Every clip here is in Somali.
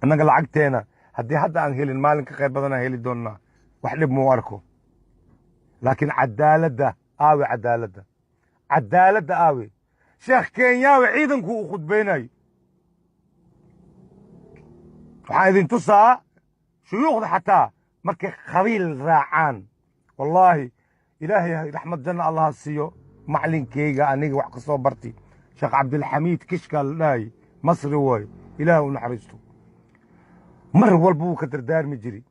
Annaga lacagteena haddii hadda aan helin, maalin ka qayb badan aan heli doonnaa. Wax dhib muu arko, laakiin cadaaladda aawe? Cadaaladda, cadaaladda aawe? Sheekh Kenyaawe ciidanku uu khudbaynayo waxaan idin tusaa. Shuyuukhda xataa markay qabiil raacaan, wallaahi, Ilaahay raxmad janna Allaha siiyo maclinkayga aniga wax ka soo barti, Sheekh Cabdilxamiid Kishkaa la dhahay, Masri waayo, Ilaah u naxariisto. Mar walba wuu ka dardaarmi jiri,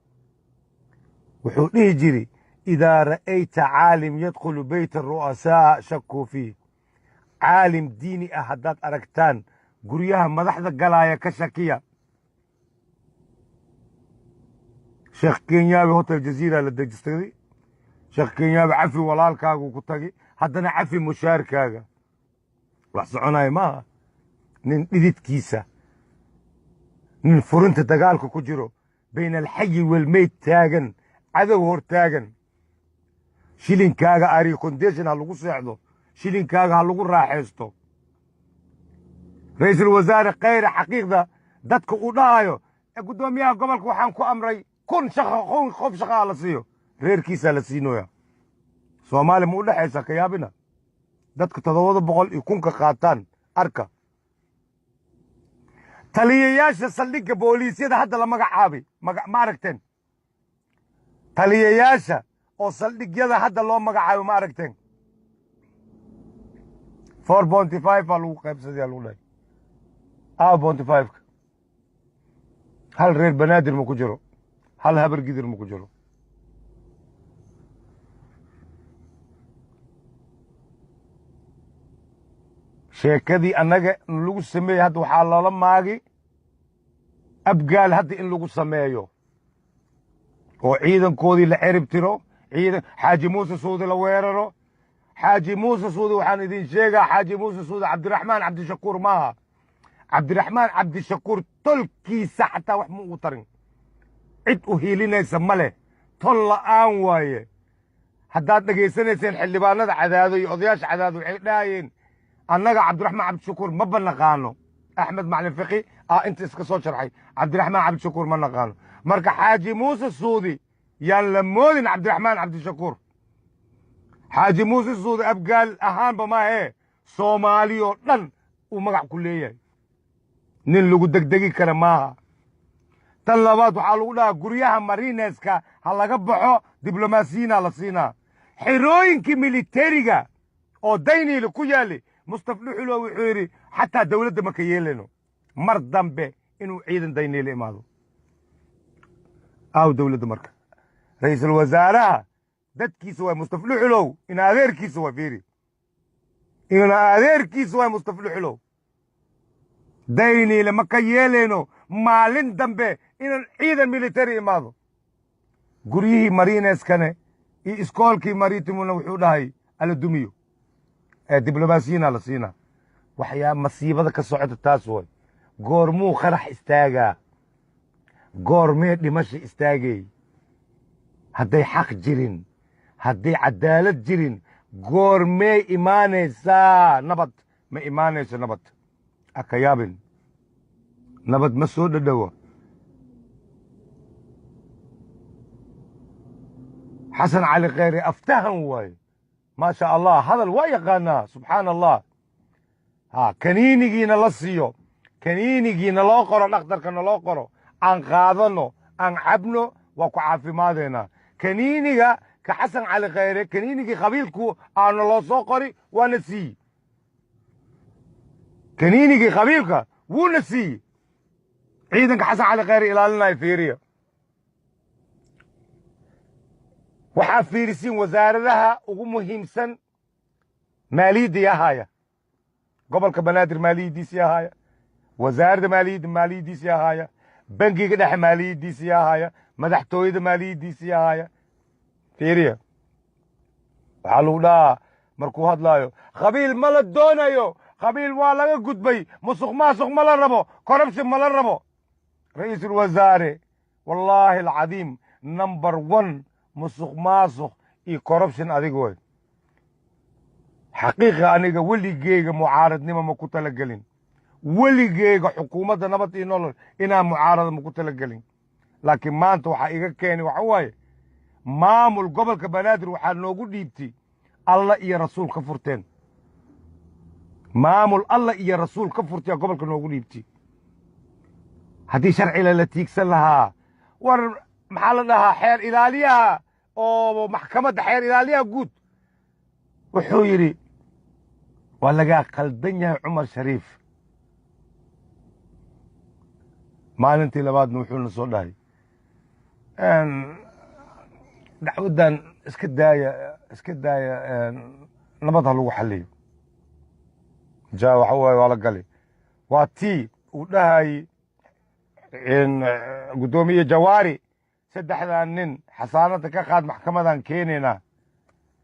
wuxuu dhihi jiri: "Idaa ra'ayta caalim yadkhulu beyta ru'asaa, shakuu fiih." Caalim diini ah haddaad aragtaan guryaha madaxda galaaya, ka shakiya. Sheekh Kenyaawi Hotel Jaziira la dejistay. Sheekh Kenyaawi, cafi walaalkaagu ku tagi, haddana cafi mushaarkaaga. Wax soconaya maaha. Nin dhididkiisa, nin furinta dagaalka ku jiro, bayna alxayi walmeyd taagan, cadow hor taagan, shilinkaaga air condition ha lagu seexdo, shilinkaaga ha lagu raaxaysto. Ra-iisul Wasaare Khayre, xaqiiqda dadka uu dhahayo guddoomiyaha gobolka waxaan ku amray 1000 shaqa, 1000 qof shaqaa la siiyo, reerkiisaa la siinoya. Soomaaliya ma u dhexaysa? Ka yaabina dadka 700 iyo 1000-ka qaataan. Arka taliyayaasha saldhigga booliisyada hadda la magacaabay. Ma aragteen taliyayaasha oo saldhigyada hadda loo magacaabay? Ma aragteen? 4.5 baa lagu qaybsadaya lagu dhahay. 5.5-ka hal reer Banaadir ma ku jiro, hal Habar Gidir ma ku jiro. Sheekadii annaga lagu sameeyey hadda waxaa loola maagi Abgaal hadda in lagu sameeyo oo ciidankoodii la cerib tiro, ciidan Xaaji Muuse Suudi la weeraro. Xaaji Muuse Suudi, waxaan idin sheegaa, Xaaji Muuse Suudi Cabdiraxmaan Cabdishakuur maaha. Cabdiraxmaan Cabdishakuur tolkiisa xataa wax ma ugu tarin, cid u hiilinaysa ma leh, tol la'aan waaye. Haddaad dhegaysanayseen xildhibaanada Cadaado iyo odayaasha Cadaado, waxay dhahayeen: "Annaga Cabdiraxmaan Cabdishakuur maba naqaano." Axmed Macalin Fiqi aa inta iska soo sharxay: "Cabdiraxmaan Cabdishakuur ma naqaano." Marka Xaaji Muuse Suudi yaan la moodin Cabdiraxmaan Cabdishakuur. Xaaji Muuse Suudi Abgaal ahaanba maahee, Soomaali oo dhan uu magac ku leeyahay, nin lagu degdegi kara maaha. Tan labaad, waxaa lagu dhahaa guryaha marineska ha laga baxo, diblomaasiyiina la siinaa. Xerooyinkii militariga oo Dayniile ku yaallay, Mustaf Dhuxulo wuxuu yidhi: "Xataa dawladda ma ka yeelano mar dambe inuu ciidan Dayniile imaado." Aaw dawladda? Marka ra-iisul wasaaraha dadkiisa waay Mustaf Dhuxulow, ina adeerkiisa waa, fiiri, ina adeerkiisa waay Mustaf Dhuxulow. Dayniile ma ka yeelayno maalin dambe inaan ciidan military imaado. Guryihii marineskane iyo iskoolkii maritimuna wuxuu dhahay ala dumiyo ee diblomaasiyiina la siinaa. Waxyaa masiibada ka socota taas way. Goormuu qarax istaagaa? Goormee dhimasha istaagay? Hadday xaq jirin, hadday cadaalad jirin, goormee imaanaysaa nabad? Ma imaanayso nabad, aka yaabin, nabad ma soo dhadhowo. Xasan Cali Kheyre aftahan waaye, maa sha Allah, hadal waa yaqaanaa, subxaana Allah. Ha kaniinigiina la siiyo, kaniinigiina loo qoro, dhakhtarkana loo qoro, aan qaadano, aan cabno, waa ku caafimaadaynaa. Kaniiniga ka Xasan Cali Kheyre, kaniinigii qabiilku aana loo soo qori, waana siiyi. Kaniinigii qabiilka wuuna siiyi. Ciidanka Xasan Cali Kheyre ilaalinaya fiiriya. Waxaa fiirisiin wasaaradaha ugu muhiimsan: maaliyadda yahaaya, gobolka Banaadir maaliyaddiisi yahaaya, wasaaradda maaliyadda maaliyaddiisi yahaaya, bangiga dhexe maaliyaddiisi yahaaya, madaxtooyada maaliyaddiisi yahaaya. Fiiriya, waxaa lagu dhahaa markuu hadlaayo: "Qabiil ma la doonayo, qabiil waa laga gudbay, musuq maasuq ma la rabo, corruption ma la rabo." Ra-iisul wasaare, wallaahi alcadiim, number one musuq maasuq iyo corruption adiga way. Xaqiiqa, aniga weligeyga mucaaradnimo ma ku talagelin. Weligeega xukuumadda Nabad iyo Nolol inaan mucaarada maku talagelin, laakiin maanta waxaa iga keenay waxa waaye maamul gobolka Banaadir waxaa noogu dhiibtay Alla iyo Rasuul ka furteen. Maamul Alla iyo Rasuul ka furtay gobolka noogu dhiibtay. Haddii sharciga la tiigsan lahaa, war maxaa la dhahaa, xeer ilaaliyaha oo maxkamadda, xeer ilaaliyaha guud wuxuu yidhi waa lagaa qaldan yahay, Cumar Shariif. Maalintii labaadna wuxuuna soo dhahay dacwaddan iska daaya, iska daaya, nabad ha lagu xaliyo. Ja waxa waaye waa la gali. Waa tii uu dhahayy guddoomiye Jawaari, saddexdan nin xasaanada ka qaad, maxkamadan keenaynaa.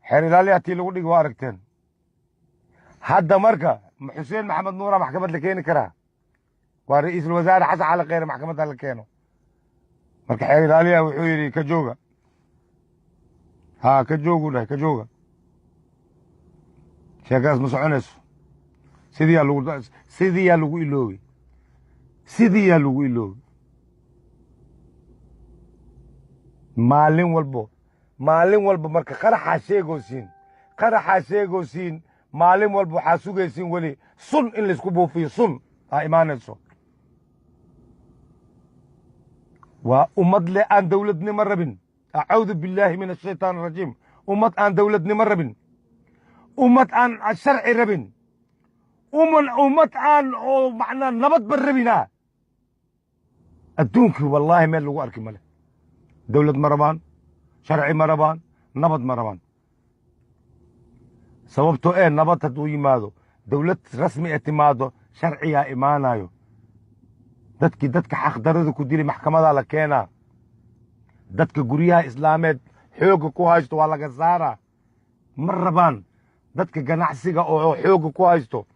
Xeer ilaaliyaha tii lagu dhigi waa aragteen. Hadda marka Xuseen Maxamed Nuura maxkamad la keeni karaa? Waa ra-iisul wasaare Xasan Cali Kheyre maxkamadda la keeno. Marka xeer ilaaliyaha wuxuu yidhi ka jooga, ha ka joogu dhahay, ka jooga, sheekadaas ma soconayso. Sidiyaa lagu iloobay, sidiyaa lagu iloobay. Maalin walbo, maalin walba marka qaraxaa sheegoosiin, qaraxaa sheegoosiin, maalin walba waxaa sugaysiin weli sun in laysku buufiyo, sun aa imaanayso. Waa ummad le aan dawladnimo rabin. Acuudu billaahi min ashaytaan arajiim. Ummad aan dawladnimo rabin, ummad aan sharci rabin, ummad aan oo macnaa nabadba rabinaa adduunkii wallaahi meel lagu arki male. Dawlad ma rabaan, sharci ma rabaan, nabad ma rabaan. Sababtoo ee nabad hadduu yimaado, dawlad rasmi ee timaado, sharcigaa imaanayo. Dadkii dadka xaqdarada ku dilay maxkamadaa la keenaa. Dadka guryaha islaameed xoogga ku haysto waa laga saaraa. Ma rabaan dadka ganacsiga oo xoogga ku haysto.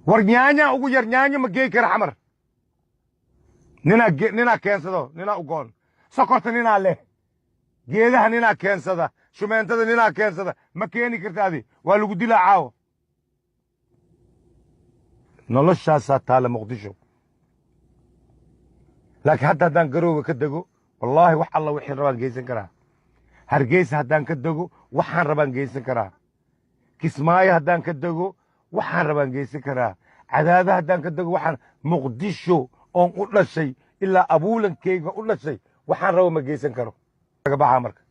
War nyaanya ugu yar, nyaanyo ma geey kara Xamar. Ninaa keensado, ninaa ugoon sokorta, ninaa leh geedaha, ninaa keensada shumeentada, ninaa keensada. Ma keeni karta adi, waa lagu dilaa caawa. Noloshaasaa taala Muqdisho. Laakiin hadda haddaan Garoowe ka dego, wallaahi wax alla wixii rabaan geysan karaa. Hargeysa haddaan ka dego, waxaan rabaan geysan karaa. Kismaayo haddaan ka dego, waxaan rabaan geysan karaa. Cadaada haddaan ka dego, waxaan Muqdisho oon u dhashay ilaa abuulankayga u dhashay, waxaan rabo ma geysan karo. Laga baxaa marka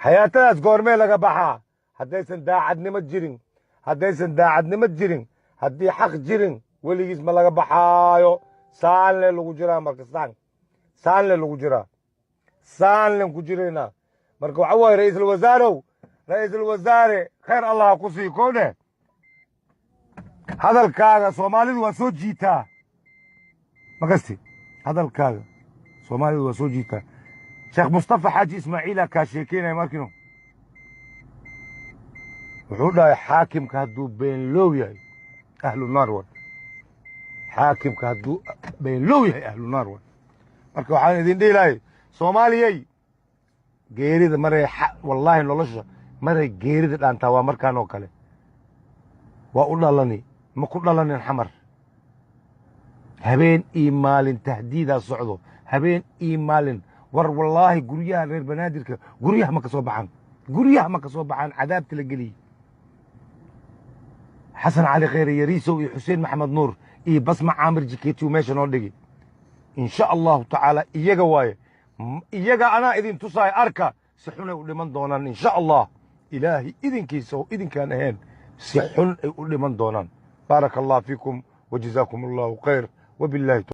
xayaatadaas goormee laga baxaa? Haddaysan daacadnimo jirin, haddaysan daacadnimo jirin, haddii xaq jirin, weligiis ma laga baxaayo. Saanle lagu jiraa marka, saan saanle lagu jiraa, saanlen ku jiraynaa. Marka waxa waaye, ra-iisul wasaarow, ra-iisul wasaare, khayr Allah ha ku sii koodhe. Hadalkaaga Soomaalidu waa soo jiitaa, makasti hadalkaaga Soomaalidu waa soo jiitaa. Sheekh Mustafa Xaaji Ismaaciila kaa sheekeynaya markino wuxuu dhahay xaakimka hadduu beenlow yahay ahlu naar way. Xaakimka hadduu beenlow yahay ahlu naar way. Marka waxaan idin dhihi lahay, Soomaaliyey, geerida maray, wallaahi nolosha maray geerida dhaantaa waa markaan oo kale. Waa u dhalani, ma ku dhalanin Xamar. Habeen iyo maalin tahdiidaa socdo, habeen iyo maalin. War wallaahi guryaha reer Banaadirka guryaha ma ka soo baxaan, guryaha ma ka soo baxaan, cadaabta la geliyey. Xasan Cali Kheyre Yariisow iyo Xuseen Maxamed Nuur iyo Basma Caamir Jikeetiyu meesha noo dhigi, insha Allahu tacaala iyaga waaye. Iyaga anaa idin tusaaya, arka si xunay u dhiman doonaan insha Allah. Ilaahay idinkiisa oo idinkaan ahayn si xun ay u dhiman doonaan. Baaraka Allah fiikum wajazaakum Allahu khayr wabillahi.